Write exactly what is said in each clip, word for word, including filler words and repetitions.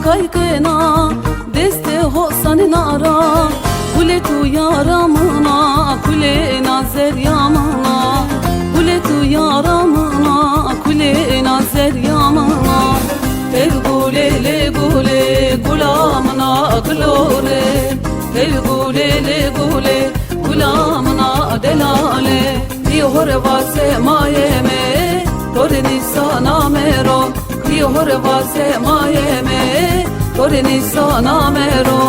Kaykena destê ho sanina ra, kulê tu yara mina, kulê na zerya mina, kulê tu yara mina, kulê na zerya mina. Tev gulê lê gulê, gula mina gilore. Tev gulê lê gulê, gula mina delale. Bî hore vase mayeme, to rê nîsa namero. Bî hore vase mayeme, to rê nîsa namero.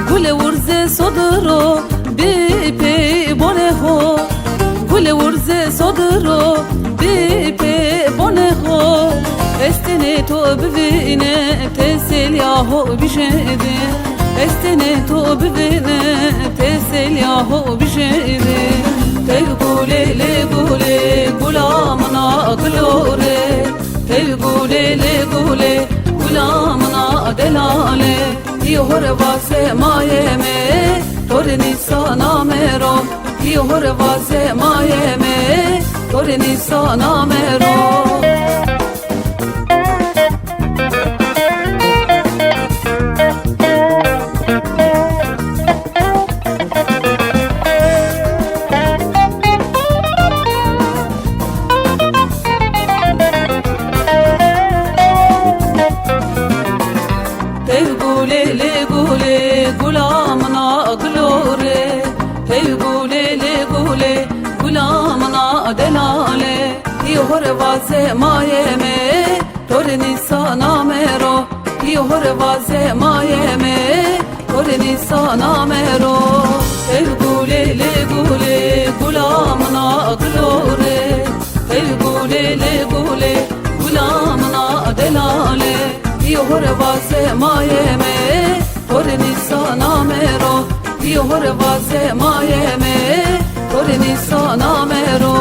Gule urze sodiro, bê pê bonê ho. Gule urze sodiro, bê pê bonê ho. Estêne to bivîne, teselya ho bijêde. Estêne to bivîne, teselya ho bijêde. Tev gulê lê gulê, gula mina gilore. Tev gulê lê gulê, gula mina delale. Bî hore vase mayeme, to rê nîsa namero. Bî hore vase mayeme, to rê nîsa namero. Tev gulê lê gulê, gula mina gilore. Tev gulê lê gulê, gula mina delale. Bî hore vase mayeme, to rê nîsa namero. Bî hore vase mayeme, to rê nîsa namero. Tev gulê lê gulê, gula mina gilore. Tev gulê lê gulê, gula mina delale. Bî hore vase mayeme, to rê nîsa namero. Bî hore vase mayeme, to rê nîsa namero.